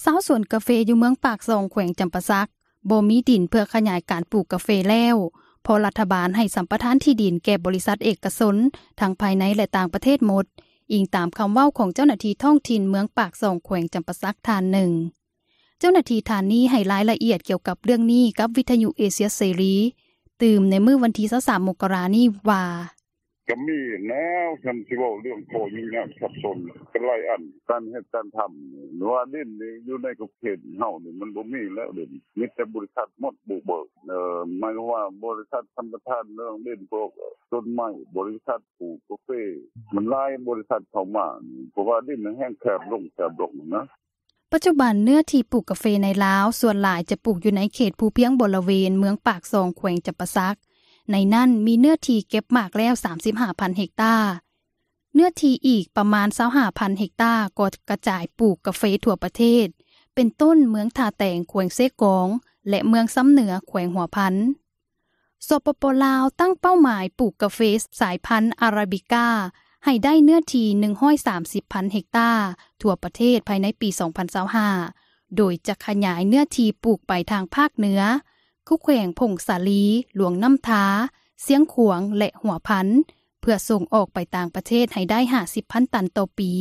ຊາວສວນກາເຟຢູ່ເມືອງປາກຊ່ອງ ແຂວງຈຳປາສັກ ບໍ່ມີດິນເພື່ອຂະຫຍາຍການປູກກາເຟແລ້ວ ເພາະລັດຖະບານໃຫ້ສຳປະທານທີ່ດິນແກ່ບໍລິສັດເອກະຊົນ ທັງພາຍໃນ ແລະ ຕ່າງປະເທດໝົດ, ອີງຕາມຄຳເວົ້າຂອງເຈົ້າໜ້າທີ່ທ້ອງຖິ່ນເມືອງປາກຊ່ອງ ແຂວງຈຳປາສັກທ່ານໜຶ່ງ. ເຈົ້າໜ້າທີ່ທ່ານນີ້ໃຫ້ລາຍລະອຽດກ່ຽວກັບເລື່ອງນີ້ກັບວິທຍຸເອເຊຍເສລີຕື່ມໃນມື້ວັນທີຊາວສາມ ມົກກະລານີ້ວ່າ: ກະມີແລ້ວ ຄັນຊິເວົ້າເລື່ອງຂໍ້ຫຍຸ້ງຍາກສັບສົນ ກະຫຼາຍອັນ ການເຮັດການທຳນີ້ ວ່າດິນນີ້ຢູ່ໃນຂອບເຂດເຮົານີ້ ມັນບໍ່ມີແລ້ວ ດຽວນີ້ມີແຕ່ບໍລິສັດໝົດບຸກເບີກ ເອີ ໝາຍຄວາມວ່າບໍລິສັດສຳປະທານເລື່ອງດິນ ພວກຕົ້ນໄມ້ ບໍລິສັດປູກກາເຟ ມັນຫຼາຍບໍລິສັດເຂົ້າມານີ້ ເພາະວ່າດິນມັນແຮ່ງແຄບລົງ ແຄບລົງນະ. ປັດຈຸບັນເນື້ອທີ່ປູກກາເຟໃນລາວ ສ່ວນຫຼາຍຈະປູກຢູ່ໃນເຂດພູພຽງບໍລະເວນເມືອງປາກຊ່ອງ ແຂວງຈຳປາສັກ, ໃນນັ້ນມີເນື້ອທີ່ເກັບໝາກແລ້ວ ສາມສິບຫ້າພັນເຮັກຕາ. ເນື້ອທີ່ອີກປະມານ ຊາວຫ້າພັນເຮັກຕາ ກໍກະຈາຍປູກກາເຟທົ່ວປະເທດ ເປັນຕົ້ນເມືອງທ່າແຕງ ແຂວງເຊກອງ ແລະ ເມືອງຊຳເໜືອ ແຂວງຫົວພັນ. ສປປ ລາວ ຕັ້ງເປົ້າໝາຍປູກກາເຟສາຍພັນອາຣາບິກາໃຫ້ໄດ້ເນື້ອທີ່ ໜຶ່ງຮ້ອຍສາມສິບພັນເຮັກຕາ ທົ່ວປະເທດພາຍໃນປີ ສອງພັນຊາວຫ້າ ໂດຍຈະຂະຫຍາຍເນື້ອທີ່ປູກໄປທາງພາກເໜືອ ຄືແຂວງຜົ້ງສາລີ, ຫຼວງນ້ຳທາ, ຊຽງຂວາງ ແລະ ຫົວພັນ ເພື່ອສົ່ງອອກໄປຕ່າງປະເທດໃຫ້ໄດ້ ຫ້າສິບພັນຕັນຕໍ່ປີ,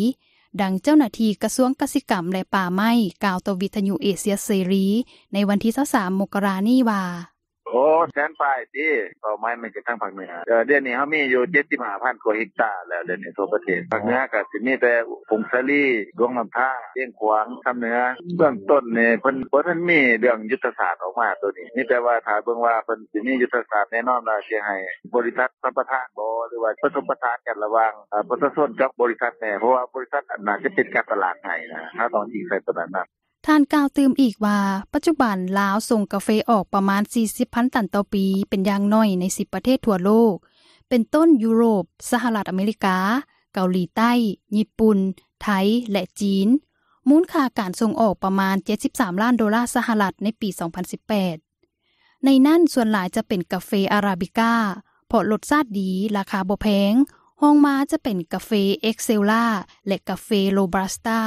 ດັ່ງເຈົ້າໜ້າທີ່ກະຊວງກະສິກຳ ແລະ ປ່າໄມ້ ກ່າວຕໍ່ວິທຍຸເອເຊຍເສລີໃນວັນທີຊາວສາມ ມົກກະລານີ້ວ່າ: ໂອ້ ແສນປາຍຕິ ເປົ້າໝາຍມັນກະທາງພາກເໜືອ ດຽວນີ້ເຮົາມີຢູ່ ເຈັດສິບຫ້າພັນກວ່າເຮັກຕາແລ້ວ ດຽວນີ້ທົ່ວປະເທດ ພາກເໜືອກະຊິມີແຕ່ຜົ້ງສາລີ ຫຼວງນ້ຳທາ ຊຽງຂວາງ ຊຳເໜືອ ເບື້ອງຕົ້ນນີ້ເພິ່ນບໍ່ທັນມີເລື່ອງຍຸດທະສາດອອກມາໂຕນີ້ ມີແຕ່ວ່າຖ້າເບິ່ງວ່າເພິ່ນຊິມີຍຸດທະສາດ ແນ່ນອນວ່າຊິໃຫ້ບໍລິສັດສຳປະທານບໍ ຫຼືວ່າປະສົມປະສານກັນລະຫວ່າງ ເອີ ປະຊາຊົນກັບບໍລິສັດແນ່ ເພາະວ່າບໍລິສັດອາດຈະເປັນການຕະຫຼາດໃຫ້ນະ ເຮົາຕ້ອງອີງໃສ່ໂຕນັ້ນນຳ. ທ່ານກ່າວຕື່ມອີກວ່າ ປັດຈຸບັນລາວສົ່ງກາເຟອອກປະມານ ສີ່ສິບພັນຕັນຕໍ່ປີ ເປັນຢ່າງໜ້ອຍໃນ ສິບປະເທດທົ່ວໂລກ ເປັນຕົ້ນຢູໂຣບ, ສະຫະລັດອາເມລິກາ, ເກົາຫຼີໃຕ້, ຍີ່ປຸ່ນ, ໄທ ແລະ ຈີນ, ມູນຄ່າການສົ່ງອອກປະມານ ເຈັດສິບສາມລ້ານໂດລາສະຫະລັດໃນປີ ສອງພັນສິບແປດ. ໃນນັ້ນສ່ວນຫຼາຍຈະເປັນກາເຟອາຣາບິກາ ເພາະລົດຊາດດີ, ລາຄາບໍ່ແພງ, ຮອງມາຈະເປັນກາເຟເອັກເຊລາ ແລະ ກາເຟໂຣບັສຕາ.